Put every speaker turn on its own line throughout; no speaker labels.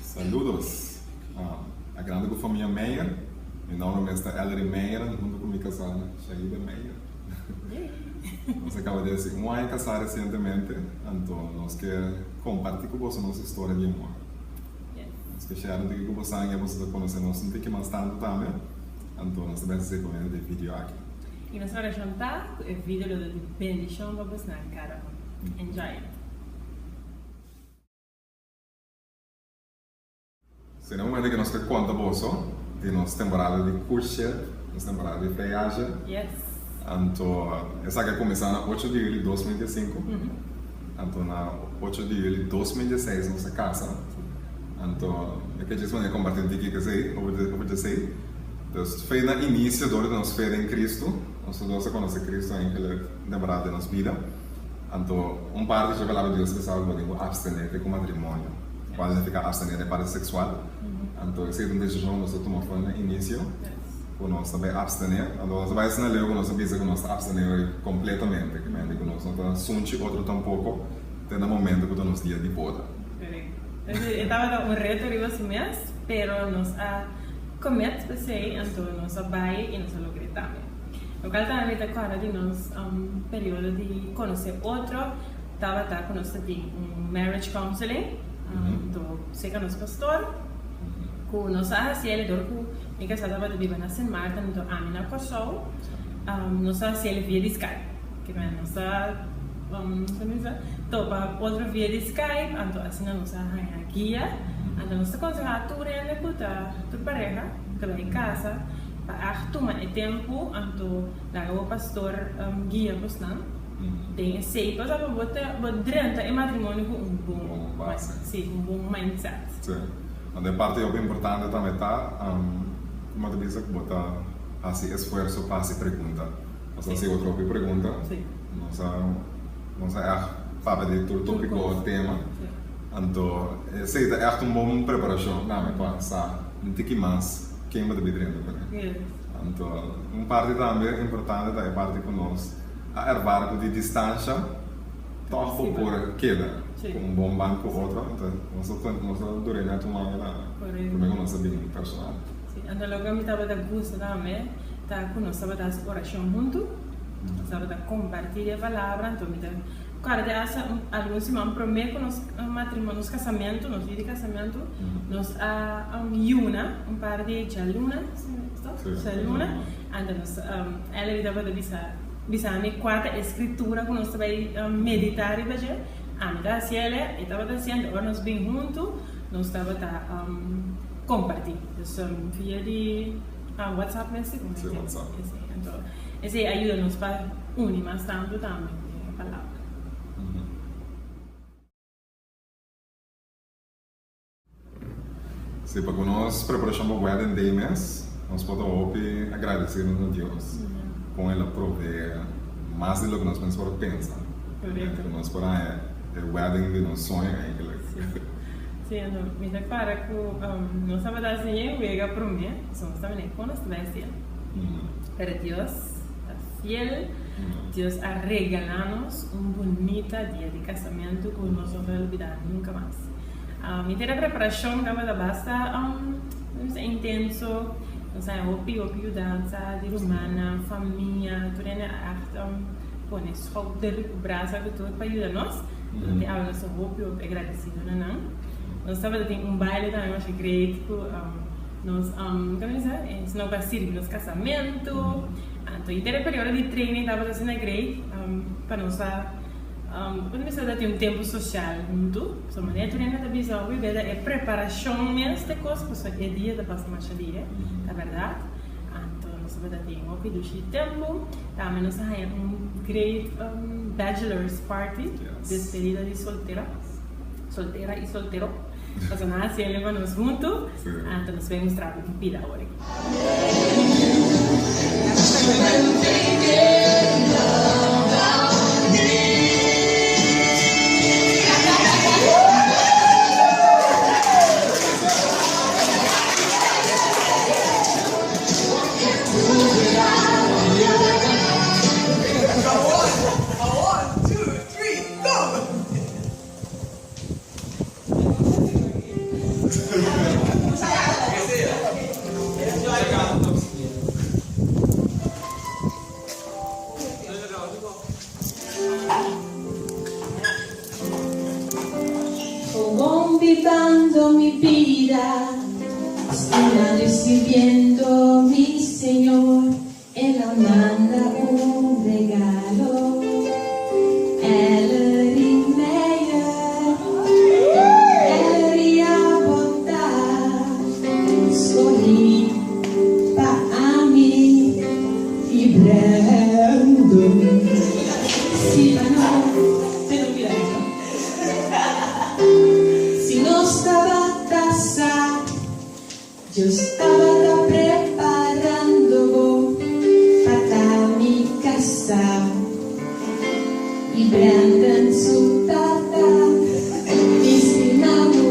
Saludos a grande ku famia Meijer. Mi nomber mes ta Ellery Meijer hunto ku mi kasá Shaida Meijer. Nos a kaba di hasi un aña kasá resientemente, anto nos ke kompartí ku boso nos historia di amor. Nos ke share un tiki ku bosan ya boso ta konosé nos un tiki mas tantu tambe, anto nos ta bes hasi ku medio di e video aki.
I nos orashon ta ku e video lo ta di bendishon pa bosnan kada un. Enjoy it!
Si na momento ke nos ke konta boso di nos temporada di cruise ship, nos temporada di freyaje.
Yes.
Anto esaki a kuminsá na ocho di yuli 2015. Anto na ocho di yuli 2016 nos a kasa. Anto mi ke djis manera kompartí un tiki esei, over di over di esei. Dus fe na inisio dor di nos fe den Cristo, nos tur dos a konosé Cristo enkele temporada den nos bida. Anto un parti dje palabra di Dios ta bisa ku bo tin ku abstené te ku matrimonio. Cual significa abstener den parti sexual. Anto esey ta un decision cu nos ta tuma for na inicio cu nos ta bay abstener. Anto nos ta bay asina leu cu nos ta bisa cu nos ta abstener hoy completamente, ke mente cu nos no ta sunchi otro tampoco te na momento cu ta nos dia di boda.
Correcto. E tabata un reto riba su mes, pero nos a commit p'esey, anto nos a bay y nos a logr'e tambe. Locual tambe mi ta corda di nos periodo di conoce otro. Tabata ku nos ta tin un marriage counseling anto serka nos pastor ku nos a hasi el dor ku mi kasá tabata biba na Sint Maarten anto ami na Kòrsou nos a hasi el via di Skype kimen nos a topa otro via di Skype anto asina nos a haña guia anto nos ta konsehá tur hende ku ta tur pareha ku ta bai kasa pa ègt tuma e tempu anto laga bo pastor guia bosnan. Den esei pasobra bo ta bo drenta e matrimonio ku un bon
base.
Si, un bon mindset.
Si. Anto e parti hopi importante tambe ta kuma ta bisa ku bo ta hasi esfuerso pa hasi pregunta. Nos a hasi otro hopi pregunta.
Si.
Nos a nos a ègt papia di tur topiko o tema. Anto esei ta ègt un bon preparashon tambe pa sa un tiki mas ken bo ta bin drenta kuné. Anto un parti tambe importante ta e parti ku nos. A ervara ku di distansha tòg bo por keda ku un bon band ku otro, anto nos a nos a dura nèt un aña tambe promé ku nos a bin personal.
Sí, anto loke mi tabata gusta tambe ta ku nos tabata hasi orashon huntu, nos tabata kompartí e palabra, anto mi ta kòrda di hasta algun siman promé ku nos matrimonio, nos kasamentu, nos dia di kasamentu, nos a yuna un par di djaluna, djaluna, anto nos Ellery tabata bisa bisa mi kua ta e skritura ku nos ta bai meditá riba dje. Ami ta hasi el, e tabata hasi anto ora nos bin huntu nos tabata kompartí. Dus via di WhatsApp mes si
Sí, WhatsApp.
Anto esei a yuda nos pa uni mas tantu tambe den e palabra.
Si pa ku nos preparashon pa wedding day mes, nos por ta hopi agradesido na Dios kon el a provee mas di loke nos mes por a pensa.
Korekto.
Ku nos por haña e wedding di nos soño eigenlijk.
Si. Si, anto mi ta para ku nos tabata hasi e wega promé, pasobra nos tabata kon nos ta bai hasiel. Pero Dios ta fiel, Dios a regala nos un bunita dia di kasamentu ku nos no ta olbida nunka mas. Mi tera preparashon tabata basta intenso, nos a hopi hopi yudansa di rumannan, famia, tur hende a ègt pone schouder ku brasa ku tur pa yuda nos. Nos tin awe nos ta hopi hopi agradesido na nan. Nos tabata tin un baile tambe masha great ku nos komo bisa esnan ku a sirbi nos kasamentu. Anto henter e periodo di training tabata asina great pa nos a. Bo mester ta tin un tempu sosial huntu. So manera tur hende ta bisa hopi beda e preparashon mes ta e kos pasobra e dia ta pasa masha lihe, ta bèrdat. Anto nos tabata tin hopi dushi tempu. Tambe nos a haña un great bachelor's party, despedida di soltera, soltera i soltero. Pasobra nan a hasi el'e pa nos huntu. Anto nos bai mustra bo un pida awor aki.
Bibando mi bida, stimando y sirbiendo mi Señor, El a manda un regalo, Ellery Meyer, Ellery a bota skohi pa ami y Brandon. Si pa no te no bira eso. Si nos tabata sa. Dios tabata preparando bo pa ta mi casa. Y Brandon su tata, mi stima bo.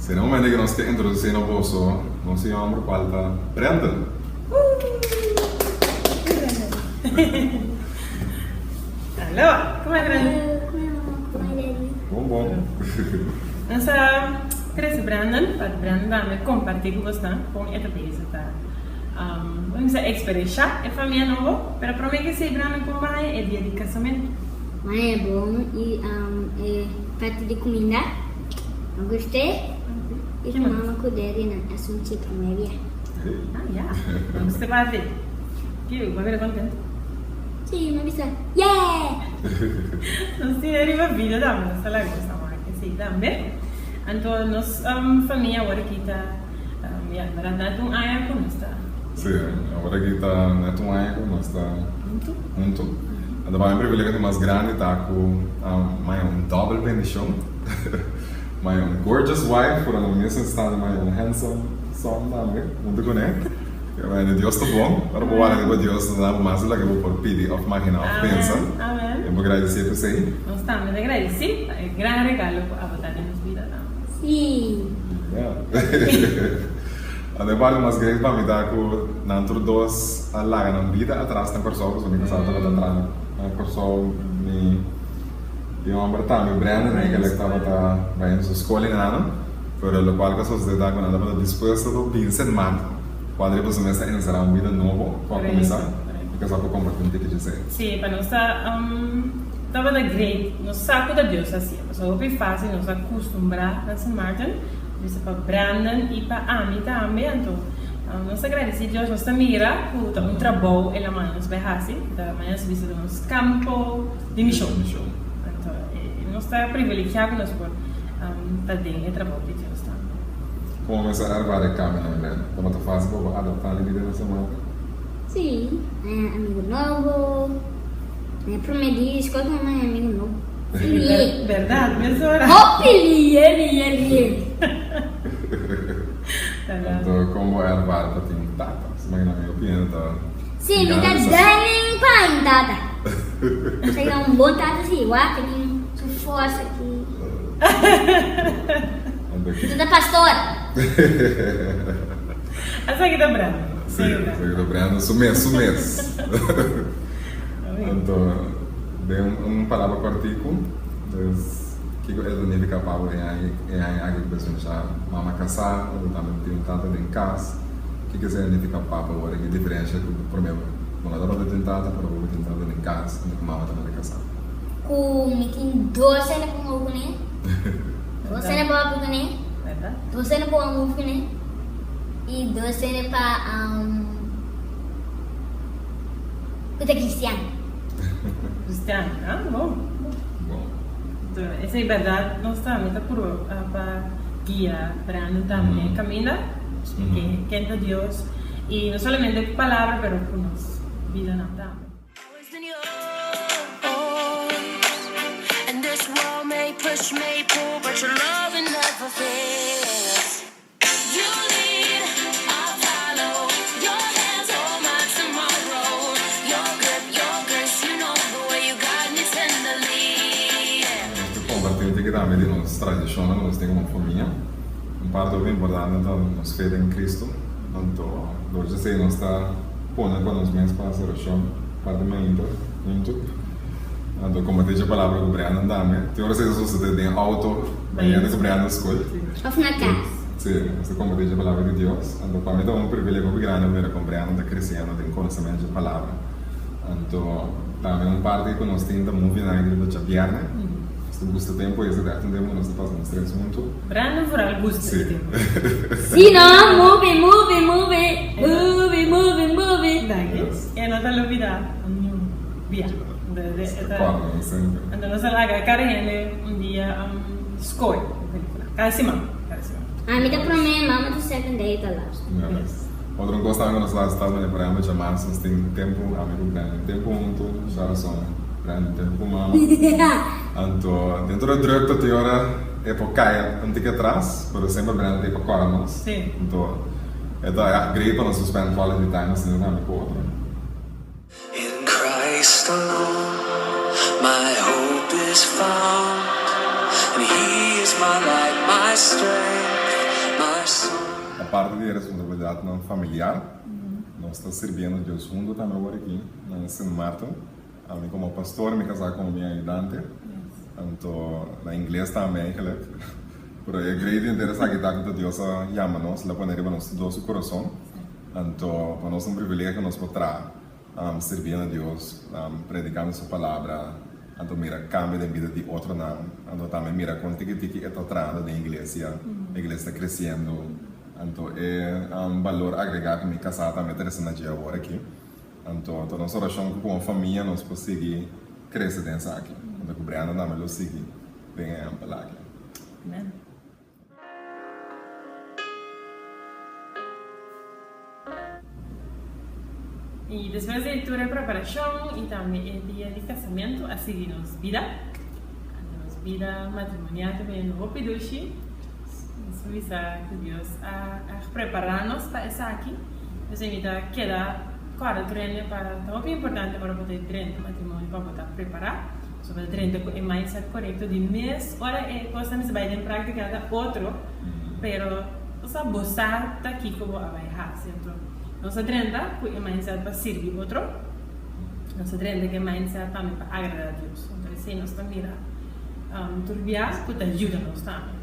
Si na momento ku nos ke introdusí na boso nos e homber kual ta Brandon.
Aló, kuma Brandon?
Bon bon.
Nos a trese Brandon pa Brandon tambe kompartí ku bosnan kon e ta bezig ta bo mester eksperensha e famia nobo. Pero promé ke esei Brandon kon bo haña e dia di kasamentu?
Maya e bon y e parti di cuminda a gust'e y cu mama cu daddy nan a sunchi prome bia.
Ah ya, a gusta parti. Ki bo a bira contento?
Si, mi a bisa yeah!
Nos tin riba video tambe, nos ta laga nos a wak esey tambe. Anto nos famia awor aki ta, ya, mira net un aña cu nos ta.
Si, awor aki ta net un aña cu nos ta
Hunto.
Hunto. Anto pa mi privilegio mas grandi ta cu mi haña un dobbel bendicion. Mi haña un gorgeous wife, pero na mes instante mi haña un handsome son tambe hunto cu ne. Bueno, Dios ta bon. Ora bo wak riba Dios ta dabo mas di loke bo por pidi of magina of pensa.
Amen.
Y bo gradeci p'esey.
Nos tambe ta gradeci pa e gran regalo cu abo ta den nos bida tambe.
Si.
Yeah. Anto e parti mas great pa mi ta ku nan tur dos a laga nan bida atras na Kòrsou, pasobra mi kasá tabata traha na Kòrsou, mi i hòmber tambe, Brandon, eigenlijk tabata bai na su skol i nada, pero lokual ku a sosodé ta ku nan tabata dispuesto pa bin Sint Maarten, kual riba su mes ta enserá un bida nobo ku a kuminsá, mi kasá por kompartí un tiki dje esei.
Sí, pa nos ta. Tabata great, nos sa ku ta Dios a hasié, pasobra hopi fásil nos a kustumbrá na Sint Maarten, bisa pa Brandon i pa ami tambe, anto nos ta gradisí Dios, nos ta mira ku ta un trabou el a manda nos bai hasi, ku ta manda nos bisa den nos kampo di mishon. Anto nos ta privilegiá ku nos por ta den e trabou di Dios tambe.
Komo mester arba e kambionan, Brandon? Tabata fásil pa bo adaptá na bida na Sint Maarten?
Sí, amigu nobo. Mi prome dia di skol ku mi manda amigu nobo. Lié.
Berdad, mesora.
Hopi lié, lié, lié.
Anto kon bo ervaar pa tin tata? Suma ki na mi opinion ta.
Sí, mi ta daña pa un tata. Sería un bon tata sí, wak tin su forsa aki. Tu ta pastor.
Esaki ta Brando.
Sí, esaki ta Brando su mes, su mes. Anto, den un palabra kòrtiku, dus kiko e ta nifiká pa bo e aña aki ku presenshá mama kasá, anto tambe tin un tata den kas, kiko esei a nifiká pa bo awor? E diferensha ku promé bo no tabata tin tata, pero awor bo tin tata den kas, anto ku mama tabata kasá.
Ku mi tin dos hende ku move kuné, dos hende pa papia kuné, dos hende pa move kuné i dos hende pa. Ku ta cristian.
Cristian, ah bon.
Bon.
Enton esei berdad nos tambe ta purba pa guia Brandon tambe den e caminda ke ken ta Dios y no solamente cu palabra pero cu nos bidanan tambe.
Nos ta comparti un tiki tambe di nos tradicionnan cu nos tin como famia. Un parti hopi importante ta nos fe den Cristo. Anto dor di esey nos ta pone pa nos mes pa haci oracion parti mainta hunto. Anto comparti dje palabra cu Brandon tambe. Tin ora esey ta sucede den auto bayendo cu Brandon school.
Of na cas.
Sí, nos ta comparti dje palabra di Dios. Anto pa mi ta un privilegio hopi grandi mira con Brandon ta creciendo den conocemento dje palabra. Anto tambe un parti cu nos tin ta movie night riba djabierne. Nos ta gusta tempo ese, ta echt un tempo cu nos ta pasa nos tres hunto.
Brandon vooral gusta e tempo.
Sí no, movie, movie, movie, movie, movie, movie.
Danki. E no ta lubida niun bia. Anto nos a laga kada hende un dia scohe un pelicula. Kada siman, kada siman.
Ami ta prome, mama ta second, daddy ta last.
Yes. Otro cos tambe cu nos ta ta mane por ehempel djamas nos tin tempo ami cu Brandon tempo hunto, Sharson, Brandon tempo cu mama. Anto dentro de drukte tin ora e por cay un tiki atras, pero semper Brandon ta pa cora nos.
Sí.
Anto e ta great pa nos spend quality time asina tambe cu otro.
In Christ alone my hope is found, and He is my light, my strength, my song.
Aparte di e responsabilidatnan familiar, nos ta sirbiendo Dios hunto tambe awor aki na Sint Maarten. Ami komo pastor, mi kasá komo mi ayudante, anto na ingles tambe eigenlijk. Pero e great henter esaki ta ku ta Dios a yama nos, el a pone riba nos dos su kurason. Anto pa nos ta un privilegio nos por traha sirbiendo Dios, predicando su palabra, anto mira cambio den bida di otronan, anto tambe mira con tiki tiki e ta trahando den iglesia, e iglesia ta creciendo, anto e balor agrega cu mi casa tambe ta recibi na dje awor aki, anto ta nos oracion cu como famia nos por sigui crece den esaki, anto cu Brenda tambe lo sigui den e ehempel aki.
Amen. I despues di tur e preparashon i tambe e dia di kasamentu a sigui nos bida. Nos bida matrimonial ta bini hopi dushi. Nos por bisa ku Dios a prepará nos pa esaki. P'esei mi ta keda kòrda tur hende pa ta hopi importante ora bo ta drenta matrimonio pa bo ta prepará. Pasobra bo ta drenta ku e mindset korekto di mes ora e kosnan mester bai den práktika ta otro, pero Bo sa bo sa ta kiko bo a bai hasi. Anto nos a drenta ku e mindset pa sirbi otro, nos a drenta ku e mindset tambe pa agradá Dios. Anto esei nos ta mira tur bia ku ta yuda nos tambe.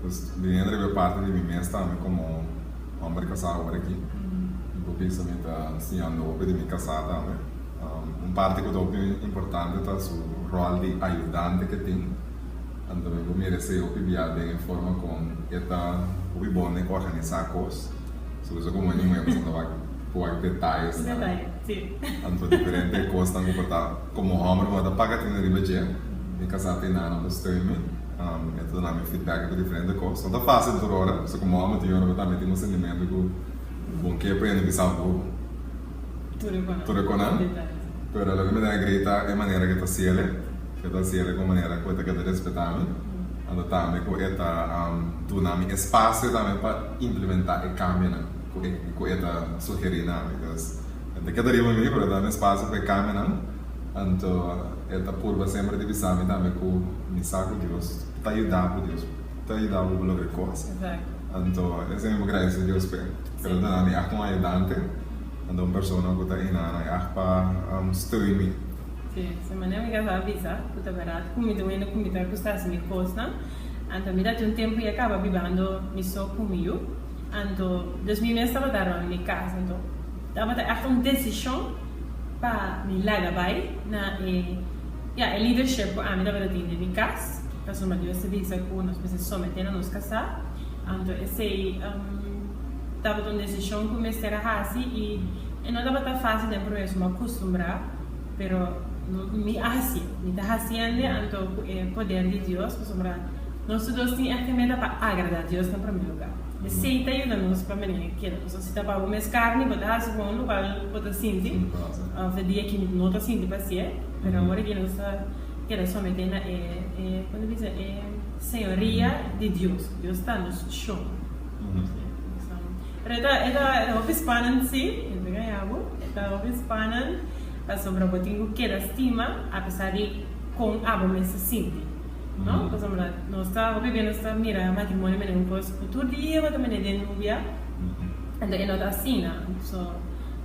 Pues biniendo riba e parti di mi mes tambe komo hòmber kasá awor aki, mi por bisa mi ta siñando hopi di mi kasá tambe. Un parti ku ta hopi importante ta su ròl di ayudante ku e tin. Anto mi por mira esei hopi bia den e forma kon e ta hopi bon den organisá kos. Sowieso komo e muhé pasobra ta wak por wak detayesnan.
Detaye, si.
Anto diferente kosnan ku por ta komo hòmber bo no ta paga tene riba dje. Mi kasá tin nan ku steun mi. E ta duna mi feedback riba diferente kos. No ta fásil tur ora, pasobra komo hòmber tin ora bo tambe tin un sentimentu ku bo ke prende bisa bo. Tur e konan. Pero loke mi ta agree ta e manera ku e ta hasiel, ku e ta hasiel ku manera ku e ta keda respetá mi, anto tambe ku e ta duna mi espasio tambe pa implementá e kambionan ku e ku e ta sugerí na mi. Dus e ta keda riba mi pero e ta duna mi espasio pa e kambionan, anto e ta purba semper di bisa mi tambe ku mi sa ku Dios ta yuda bo, Dios ta yuda bo pa logra e kos. Anto esei mi por gradisé Dios p'e. Pero ta mi echt un ayudante, anto un persona ku ta inana echt pa steun mi.
Sí, se manera mi casa a bisa ku ta bèrdat ku mi ta wende ku mi ta gusta hasi mi kosnan, anto mi ta tin un tempu ya kaba bibando mi so ku mi yu, anto dus mi mes tabata rònt mi kas, anto tabata echt un desishon pa mi laga bai na e ya e leadership ku ami tabata tin den mi kas, pasobra Dios ta bisa ku nos mester someté na nos kasá, anto esei. Tabata un desishon ku mester a hasi i e no tabata fásil den promé su mi a kustumbrá, pero mi a hasié. Mi ta hasiende anto ku e poder di Dios pasobra nos tur dos tin ègt e meta pa agradá Dios na promé lugá. Esei ta yuda nos pa manera keda. Pasobra si ta pa bo mes karni bo ta hasi bon lokual bo ta sinti òf e dia ki no ta sinti pa hasié, pero awor aki nos ta keda someté na e, e, kon ta bisa, e señoria di Dios. Dios ta nos shon. Pero e ta e ta hopi spannend si, mi ta gaña bo, e ta hopi spannend pasobra bo tin ku keda stima apesar di kon abo mes ta sinti, no? Pasobra nos ta hopi bia nos ta mira matrimonio manera un kos ku tur dia bo ta mene den nubia, anto e no ta asina. So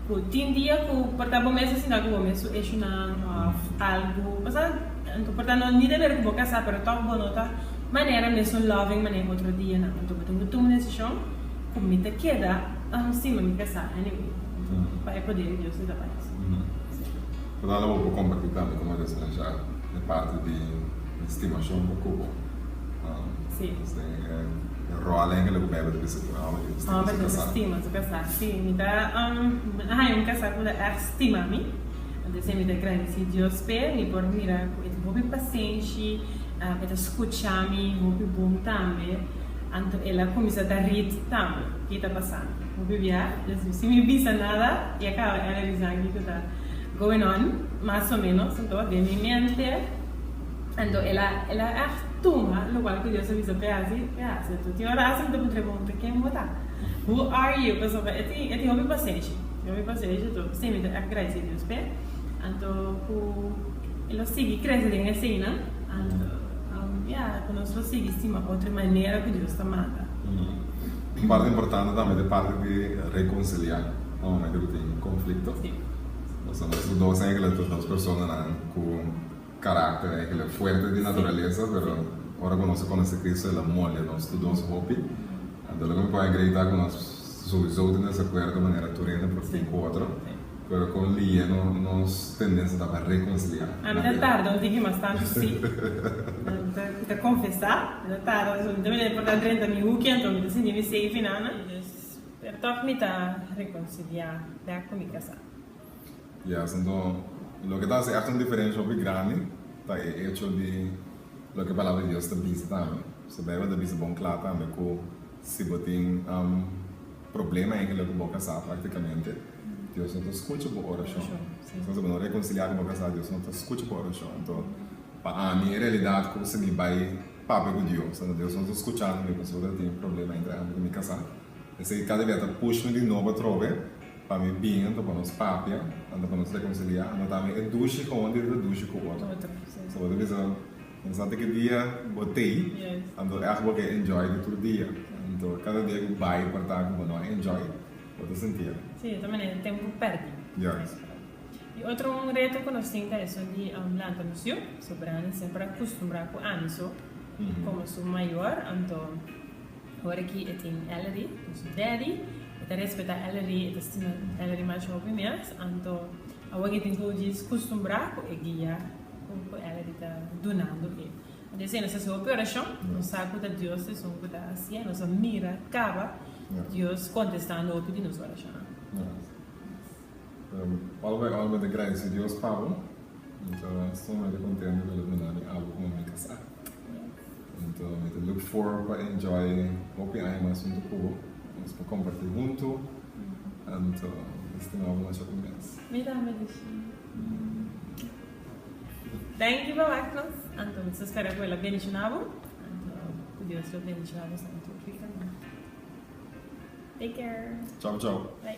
ku tin dia ku por ta bo mes ta sinta ku bo mes su eshunan òf algu, osea anto por ta no ni ta ber ku bo kasá pero tòg bo no ta Manera mesun loving manera otro dianan. Anto bo tin ku tuma desishon ku mi ta keda stima mi kasá anyway. Anto pa e poder di Dios mi ta bai hasi.
Total abo por kompartí tambe komo desgraciá e parti di stimashon pa ku bo.
Sí.
E ròl eigenlijk ku Bijbel ta bisa ku e hòmber tin ku stima su kasá.
Hòmber tin ku stima su kasá, sí. Mi ta haña un kasá ku ta ègt stima mi. Anto esei mi ta gradisí Dios p'e. Mi por mira ku e tin hopi pasenshi. E ta skucha mi hopi bon tambe. Anto el a kuminsá ta rit tambe. Ki ta pasando? Hopi bia, sin mi bisa nada, i a kaba el a bisa kiko ta going on, mas o ménos. Anto den mi mente, anto el a el a ègt tuma lokual ku Dios a bisa p'e hasi, p'e hasi. Anto tin ora hasta mi ta puntra e bon, ta ken bo ta? Who are you? Pasobra e tin e tin hopi pasenshi, hopi pasenshi. Anto p'esei mi ta ègt gradisí Dios p'e. Anto ku e lo sigui krese den eseinan. Anto, ya, ku nos lo sigui stima otro e manera ku Dios ta manda.
Un parti importante tambe ta e parti di rekonsiliá na momento ku tin konflikto.
Sí.
Pasobra nos tur dos eigenlijk ta dos personanan ku karakter eigenlijk fuerte di naturalesa, pero ora ku nos a konosé Cristo el a molde nos tur dos hopi. Anto loke mi por agree ta ku nos souiso tin desakuerdo manera tur hende por tin ku otro. Pero con Lie no nos tendencia ta pa reconcilia.
A mi ta tarda un tiki mas tantu si. Mi ta confesa, mi ta tarda, so mi ta mira por ta drenta mi hoeki anto mi ta sinti mi safe inana. Dus, pero toch mi ta reconcilia bek cu mi casa.
Yes, anto loke ta haci echt un diferencia hopi grandi ta e hecho di loke palabra di Dios ta bisa tambe. So Bijbel ta bisa bon cla tambe cu si bo tin problema eigenlijk cu bo casa practicamente. Dios no ta skucha bo orashon. Entonces bo no rekonsiliá ku bo kasá, Dios no ta skucha bo orashon. Anto, pa ami e realidat ku si mi bai papia ku Dios, anto Dios no ta skuchando mi pasobra tin un problema entre ami ku mi kasá. Esei kada bia ta push mi di nobo atrobe pa mi bini anto pa nos papia, anto pa nos rekonsiliá. Anto tambe e dushi gewoon di ta dushi ku otro. So bo ta bisa, no sa te ki dia bo tei, anto ègt bo ke enjoy di tur dia. Anto kada dia ku bai por ta ku bo no a enjoy. Bo ta sintié?
Sí, ta manera tempu pèrdí.
Juist.
I otro un reto ku nos tin ta esun di lanta nos yu. So Brani semper a kustumbrá ku ami so komo su mayor. Anto ora ki e tin Ellery ku su daddy, e ta respetá Ellery, e ta stima Ellery masha hopi mes. Anto. Awor e tin ku djis kustumbrá ku e guia ku Ellery ta dunando e. Anto esei nos ta hasi hopi orashon, nos sa ku ta Dios ta esun ku ta hasié, nos a mira kaba Dios kontestando hopi di nos orashonnan.
All by all mi ta gradisi Dios pa bo, mi ta sumamente kontento ku el a duna mi abo komo mi kasá. Anto mi ta look forward pa enjoy hopi aña mas huntu ku bo, nos por kompartí huntu, anto mi stima bo masha ku mes.
Mi tambe Rishi. Thank you pa wak nos, anto mi ta spera ku el a bendishoná bo, anto ku Dios lo bendishoná boso tur. Take care.
Chau chau.
Bye.